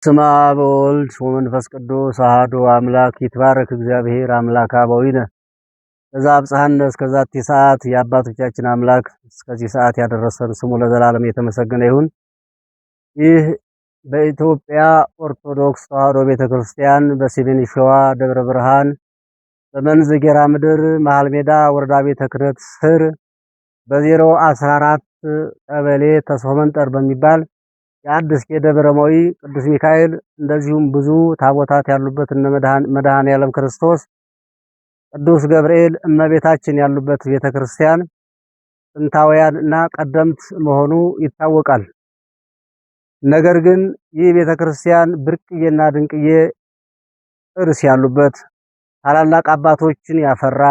በስመ አብ ወወልድ ወመንፈስ ቅዱስ አሐዱ አምላክ። ይትባረክ እግዚአብሔር አምላከ አበዊነ ዘአብጽሐነ እስከ ዛቲ ሰዓት። የአባቶቻችን አምላክ እስከዚህ ሰዓት ያደረሰን ስሙ ለዘላለም የተመሰገነ ይሁን። ይህ በኢትዮጵያ ኦርቶዶክስ ተዋሕዶ ቤተክርስቲያን በሰሜን ሸዋ ደብረ ብርሃን በመንዝ ጌራ ምድር መሃል ሜዳ ወረዳ ቤተ ክህነት ስር በ014 ቀበሌ ተስፎ መንጠር በሚባል የአዲስ ደብረ ቅዱስ ሚካኤል፣ እንደዚሁም ብዙ ታቦታት ያሉበት እነ መድኃኔዓለም ክርስቶስ፣ ቅዱስ ገብርኤል፣ እመቤታችን ያሉበት ቤተክርስቲያን ጥንታውያን እና ቀደምት መሆኑ ይታወቃል። ነገር ግን ይህ ቤተክርስቲያን ብርቅዬና ድንቅዬ ቅርስ ያሉበት፣ ታላላቅ አባቶችን ያፈራ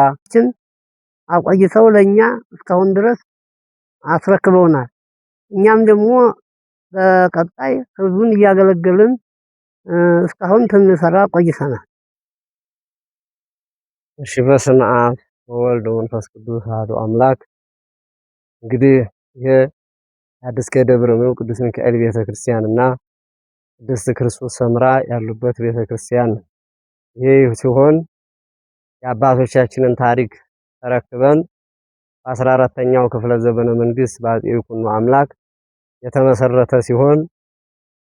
አቆይተው ለኛ እስካሁን ድረስ አስረክበውናል። እኛም ደግሞ በቀጣይ ህዝቡን እያገለገልን እስካሁን ስንሰራ ቆይተናል። እሺ፣ በስመ አብ ወወልድ ወመንፈስ ቅዱስ አሐዱ አምላክ። እንግዲህ ይሄ አዲስ ደብረ ቅዱስ ሚካኤል ቤተክርስቲያን እና ቅድስት ክርስቶስ ሰምራ ያሉበት ቤተክርስቲያን ነው። ይህ ሲሆን የአባቶቻችንን ታሪክ ተረክበን በ14ኛው ክፍለ ዘመነ መንግስት በአፄ ይኩኖ አምላክ የተመሰረተ ሲሆን፣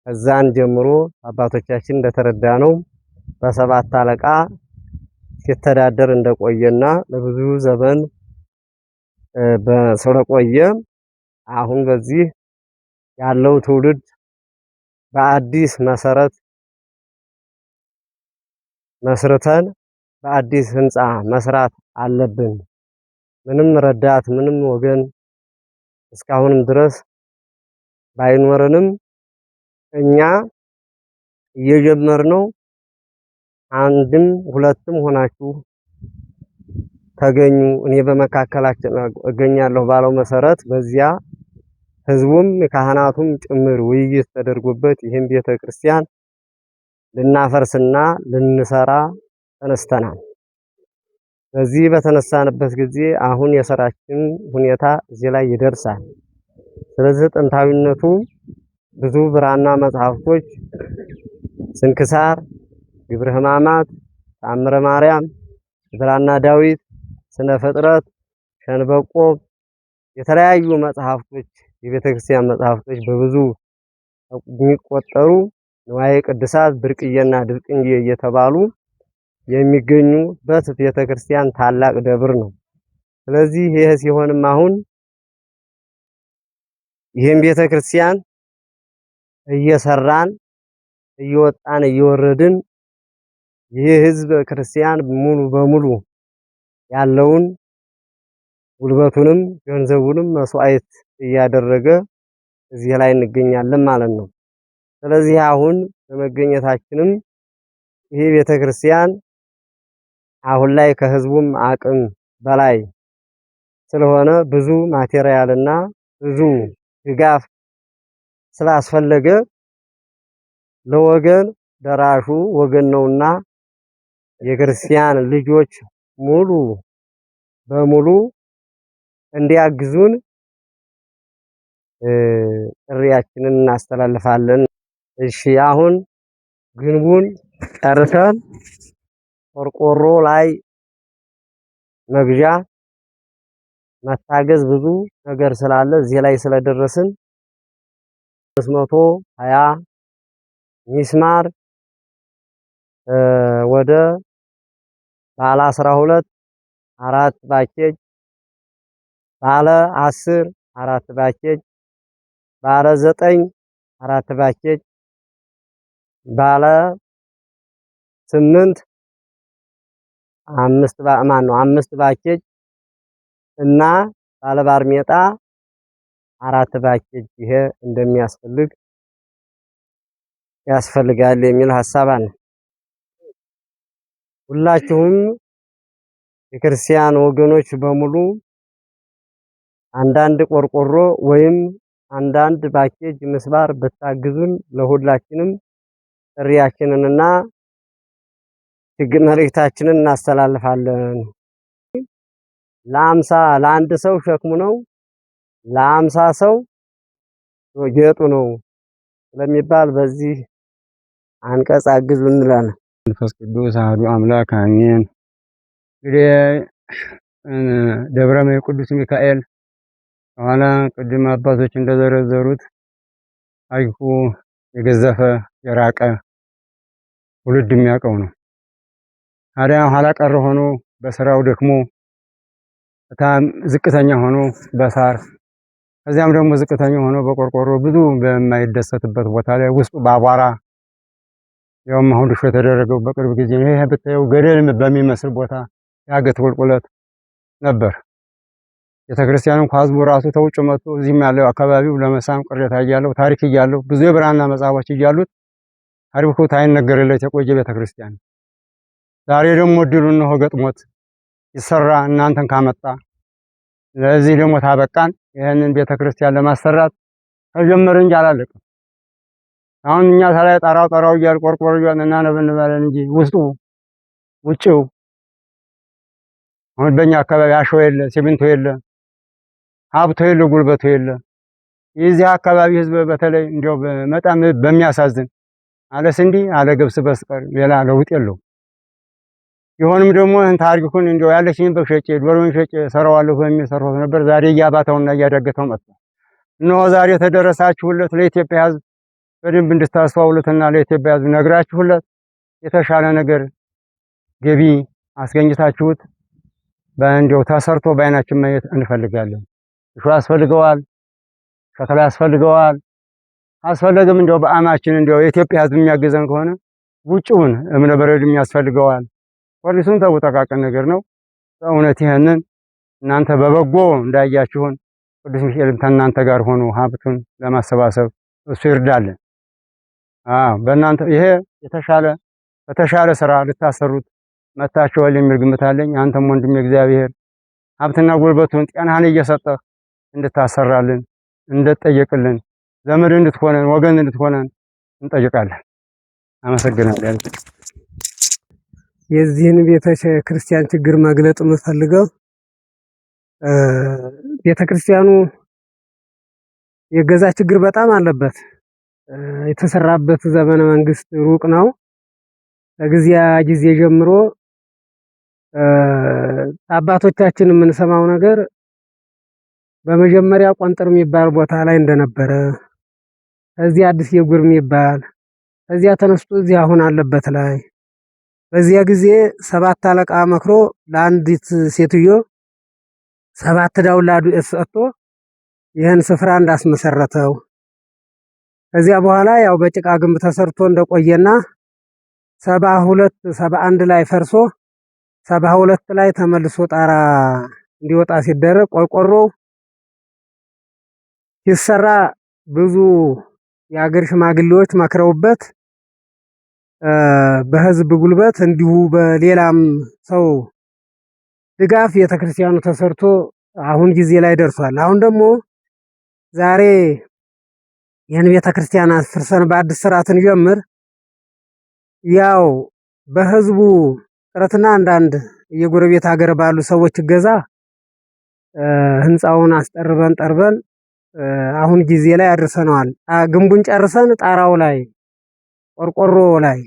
ከዛን ጀምሮ አባቶቻችን እንደተረዳ ነው በሰባት አለቃ ሲተዳደር እንደቆየና ለብዙ ዘመን ስለቆየ፣ አሁን በዚህ ያለው ትውልድ በአዲስ መሰረት መስርተን በአዲስ ህንፃ መስራት አለብን። ምንም ረዳት ምንም ወገን እስካሁንም ድረስ ባይኖረንም እኛ እየጀመርነው አንድም ሁለትም ሆናችሁ ተገኙ፣ እኔ በመካከላችን እገኛለሁ ባለው መሰረት በዚያ ህዝቡም ካህናቱም ጭምር ውይይት ተደርጎበት ይህን ቤተ ክርስቲያን ልናፈርስና ልንሰራ ተነስተናል። በዚህ በተነሳንበት ጊዜ አሁን የስራችን ሁኔታ እዚህ ላይ ይደርሳል። ስለዚህ ጥንታዊነቱ ብዙ ብራና መጽሐፍቶች፣ ስንክሳር፣ ግብረ ሕማማት፣ ተአምረ ማርያም፣ ብራና ዳዊት፣ ስነ ፍጥረት፣ ሸንበቆ፣ የተለያዩ መጽሐፍቶች፣ የቤተክርስቲያን መጽሐፍቶች፣ በብዙ የሚቆጠሩ ንዋየ ቅድሳት ብርቅዬና ድርቅዬ እየተባሉ የሚገኙበት ቤተክርስቲያን ታላቅ ደብር ነው። ስለዚህ ይህ ሲሆንም አሁን ይህን ቤተክርስቲያን እየሰራን እየወጣን እየወረድን ይህ ህዝብ ክርስቲያን ሙሉ በሙሉ ያለውን ጉልበቱንም ገንዘቡንም መስዋዕት እያደረገ እዚህ ላይ እንገኛለን ማለት ነው። ስለዚህ አሁን በመገኘታችንም ይህ ቤተክርስቲያን አሁን ላይ ከህዝቡም አቅም በላይ ስለሆነ ብዙ ማቴሪያልና ብዙ ድጋፍ ስላስፈለገ፣ ለወገን ደራሹ ወገን ነውና የክርስቲያን ልጆች ሙሉ በሙሉ እንዲያግዙን ጥሪያችንን እናስተላልፋለን። እሺ፣ አሁን ግንቡን ጨርሰን ቆርቆሮ ላይ መግዣ መታገዝ ብዙ ነገር ስላለ እዚህ ላይ ስለደረስን 520 ሚስማር ወደ ባለ 12 አራት ፓኬጅ፣ ባለ 10 አራት ፓኬጅ፣ ባለ 9 አራት ፓኬጅ፣ ባለ 8 አምስት ማን ነው አምስት ፓኬጅ እና ባለ ባርኔጣ አራት ፓኬጅ ይሄ እንደሚያስፈልግ ያስፈልጋል የሚል ሀሳብ አለ። ሁላችሁም የክርስቲያን ወገኖች በሙሉ አንዳንድ ቆርቆሮ ወይም አንዳንድ ፓኬጅ ምስማር ብታግዙን ለሁላችንም ጥሪያችንንና መልእክታችንን እናስተላልፋለን። ለ50 ለአንድ ሰው ሸክሙ ነው፣ ለ50 ሰው ጌጡ ነው ስለሚባል በዚህ አንቀጽ አግዙ እንላለን። መንፈስ ቅዱስ አሐዱ አምላክ አሜን። እንግዲህ ደብረ ቅዱስ ሚካኤል ኋላ ቅድም አባቶች እንደዘረዘሩት ታሪኩ የገዘፈ የራቀ ትውልድ የሚያውቀው ነው። ታዲያ ኋላ ቀር ሆኖ በስራው ደክሞ በጣም ዝቅተኛ ሆኖ በሳር ከዚያም ደግሞ ዝቅተኛ ሆኖ በቆርቆሮ ብዙ በማይደሰትበት ቦታ ላይ ውስጡ በአቧራ ያውም አሁን ድሾ የተደረገው በቅርብ ጊዜ ነው። ይሄ ብታየው ገደል በሚመስል ቦታ ያገት ቁልቁለት ነበር። ቤተክርስቲያኑ ህዝቡ ራሱ ተውጭ መጥቶ እዚህም ያለው አካባቢው ለመሳም ቅሬታ እያለው ታሪክ እያለው ብዙ የብራና መጽሐፎች እያሉት ታሪኩ ታይነገርለት የቆየ ቤተክርስቲያን ዛሬ ደግሞ እድሉ እነሆ ገጥሞት ይሰራ እናንተን ካመጣ ለዚህ ደግሞ ታበቃን። ይህንን ቤተክርስቲያን ለማሰራት ተጀመረ እንጂ አላለቅም። አሁን እኛ ተላይ ጣራው ጣራው እያል ቆርቆሮ እያልን እናነበንባለን እንጂ ውስጡ ውጭው አሁን በእኛ አካባቢ አሸዋ የለ፣ ሲሚንቶ የለ፣ ሀብቶ የለ፣ ጉልበቱ የለ። የዚህ አካባቢ ህዝብ በተለይ እንዲያው በጣም በሚያሳዝን አለ ስንዴ አለ ገብስ በስተቀር ሌላ ለውጥ የለውም። ቢሆንም ደግሞ ይህን ታሪኩን እንዲያው ያለችኝን በግ ሸጬ ዶሮውን ሸጬ እሰራዋለሁ በሚል ሰርቶት ነበር። ዛሬ እያባተውና እያዳገተው መጥቷል። እነሆ ዛሬ የተደረሳችሁለት ለኢትዮጵያ ህዝብ በደንብ እንድታስተዋውሉትና ለኢትዮጵያ ህዝብ ነግራችሁለት የተሻለ ነገር ገቢ አስገኝታችሁት በእንዲያው ተሰርቶ በአይናችን ማየት እንፈልጋለን። እሾ ያስፈልገዋል፣ ሸክላ ያስፈልገዋል። አስፈለግም እንዲያው በአማችን እንዲያው የኢትዮጵያ ህዝብ የሚያግዘን ከሆነ ውጭውን እብነ በረድም ያስፈልገዋል። ፖሊሱን ተው፣ ጠቃቅን ነገር ነው። በእውነት ይህንን እናንተ በበጎ እንዳያችሁን ቅዱስ ሚካኤልም ከእናንተ ጋር ሆኖ ሀብቱን ለማሰባሰብ እሱ ይርዳልን። አዎ በእናንተ ይሄ የተሻለ በተሻለ ስራ ልታሰሩት መታችኋል የሚል ግምት አለኝ። አንተም ወንድም እግዚአብሔር ሀብትና ጉልበቱን ጤናህን እየሰጠህ እንድታሰራልን እንድትጠይቅልን ዘመድ እንድትሆነን ወገን እንድትሆነን እንጠይቃለን። አመሰግናለሁ። የዚህን ቤተ ክርስቲያን ችግር መግለጥ የምፈልገው ቤተ ክርስቲያኑ የገዛ ችግር በጣም አለበት። የተሰራበት ዘመነ መንግስት ሩቅ ነው። ከጊዜያ ጊዜ ጀምሮ አባቶቻችን የምንሰማው ነገር በመጀመሪያ ቆንጥር የሚባል ቦታ ላይ እንደነበረ፣ ከዚያ አዲስ የጉር የሚባል፣ ከዚያ ተነስቶ እዚህ አሁን አለበት ላይ በዚያ ጊዜ 7 አለቃ መክሮ ለአንዲት ሴትዮ 7 ዳውላ ዱቄት ሰጥቶ ይህን ስፍራ እንዳስመሰረተው፣ ከዚያ በኋላ ያው በጭቃ ግንብ ተሰርቶ እንደቆየና 72 71 ላይ ፈርሶ 72 ላይ ተመልሶ ጣራ እንዲወጣ ሲደረግ ቆርቆሮ ሲሰራ ብዙ የአገር ሽማግሌዎች መክረውበት በህዝብ ጉልበት እንዲሁ በሌላም ሰው ድጋፍ ቤተክርስቲያኑ ተሰርቶ አሁን ጊዜ ላይ ደርሷል። አሁን ደግሞ ዛሬ ይህን ቤተክርስቲያን አፍርሰን በአዲስ ስራ ስንጀምር ያው በህዝቡ ጥረትና አንዳንድ የጎረቤት ሀገር ባሉ ሰዎች እገዛ ህንፃውን አስጠርበን ጠርበን አሁን ጊዜ ላይ አድርሰነዋል። ግንቡን ጨርሰን ጣራው ላይ ቆርቆሮ ላይ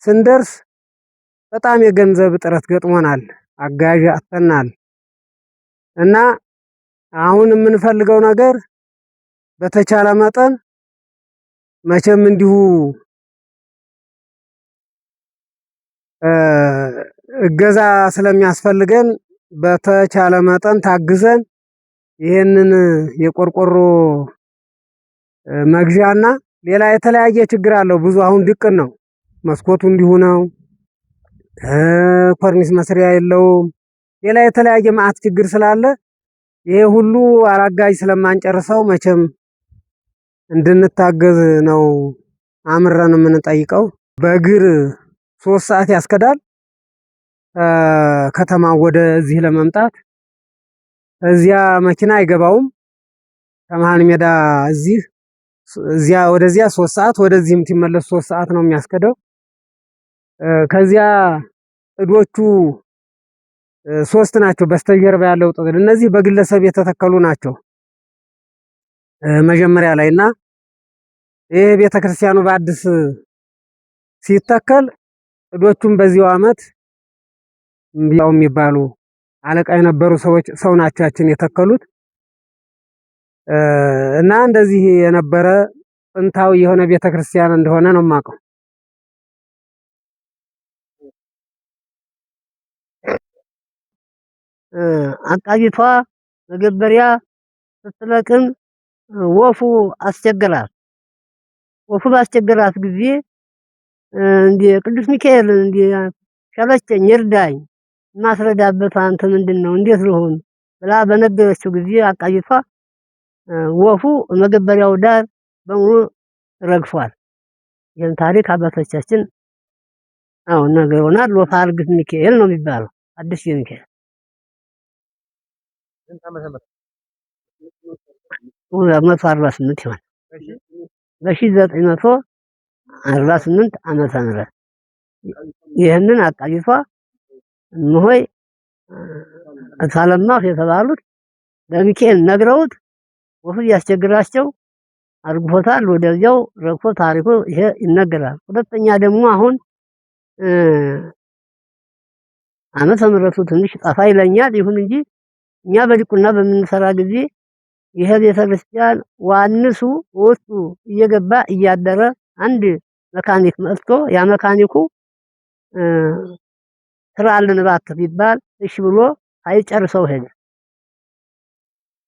ስንደርስ በጣም የገንዘብ እጥረት ገጥሞናል። አጋዥ አጥተናል። እና አሁን የምንፈልገው ነገር በተቻለ መጠን መቼም እንዲሁ እገዛ ስለሚያስፈልገን በተቻለ መጠን ታግዘን ይሄንን የቆርቆሮ መግዣና ሌላ የተለያየ ችግር አለው። ብዙ አሁን ድቅን ነው። መስኮቱ እንዲሁ ነው። ኮርኒስ መስሪያ የለውም። ሌላ የተለያየ መዓት ችግር ስላለ ይሄ ሁሉ አላጋዥ ስለማንጨርሰው መቼም እንድንታገዝ ነው አምረን የምንጠይቀው። በእግር 3 ሰዓት ያስከዳል ከተማው ወደዚህ ለመምጣት። እዚያ መኪና አይገባውም። ከመሃል ሜዳ እዚህ እዚያ ወደዚያ 3 ሰዓት ወደዚህም ሲመለስ 3 ሰዓት ነው የሚያስከደው። ከዚያ ጥዶቹ 3 ናቸው በስተጀርባ ያለው ጥድ። እነዚህ በግለሰብ የተተከሉ ናቸው መጀመሪያ ላይና ይሄ ቤተክርስቲያኑ በአዲስ ሲተከል ጥዶቹም በዚያው ዓመት ያው የሚባሉ አለቃ የነበሩ ሰዎች ሰው ናቸው ያችን የተከሉት እና እንደዚህ የነበረ ጥንታዊ የሆነ ቤተክርስቲያን እንደሆነ ነው የማውቀው። አቃቢቷ መገበሪያ ስትለቅም ወፉ አስቸገራት። ወፉ ባስቸገራት ጊዜ እንደ ቅዱስ ሚካኤል እንደ ሸለቸኝ እርዳኝ፣ የማስረዳበት አንተ ምንድን ነው እንዴት ልሁን ብላ በነገረችው ጊዜ አቃቢቷ ወፉ መገበሪያው ዳር በሙሉ ረግፏል። ይህን ታሪክ አባቶቻችን አሁን ነግረውናል። ወፍ አርግፍ ሚካኤል ነው የሚባለው፣ አዲስ ሚካኤል 148 ይሆናል። በ1948 ዓመተ ምህረት ይህንን አቃቂቷ እምሆይ እታለማሁ የተባሉት ለሚካኤል ነግረውት ወፍ እያስቸግራቸው አርግፎታል። ወደዚያው ረግፎ ታሪኩ ይሄ ይነገራል። ሁለተኛ ደግሞ አሁን ዓመተ ምህረቱ ትንሽ ጠፋ ይለኛል። ይሁን እንጂ እኛ በዲቁና በምንሰራ ጊዜ ይሄ ቤተክርስቲያን ዋንሱ ውስጡ እየገባ እያደረ አንድ መካኒክ መጥቶ ያ መካኒኩ ስራ አለን እባክህ ቢባል እሺ ብሎ ሳይጨርሰው ሄደ።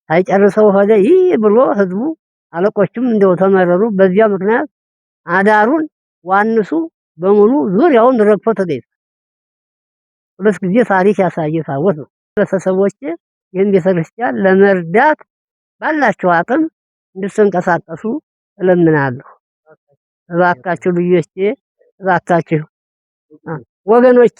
ሳይጨርሰው ሄደ። ይህ ብሎ ህዝቡ አለቆችም እንደው ተመረሩ። በዚያ ምክንያት አዳሩን ዋንሱ በሙሉ ዙሪያውን ረግፎ ተገኝቷል። ሁለት ጊዜ ታሪክ ያሳየ ታቦት ነው። ቤተሰቦቼ ይህን ቤተክርስቲያን ለመርዳት ባላቸው አቅም እንድትንቀሳቀሱ እለምናለሁ። እባካችሁ ልጆቼ፣ እባካችሁ ወገኖቼ።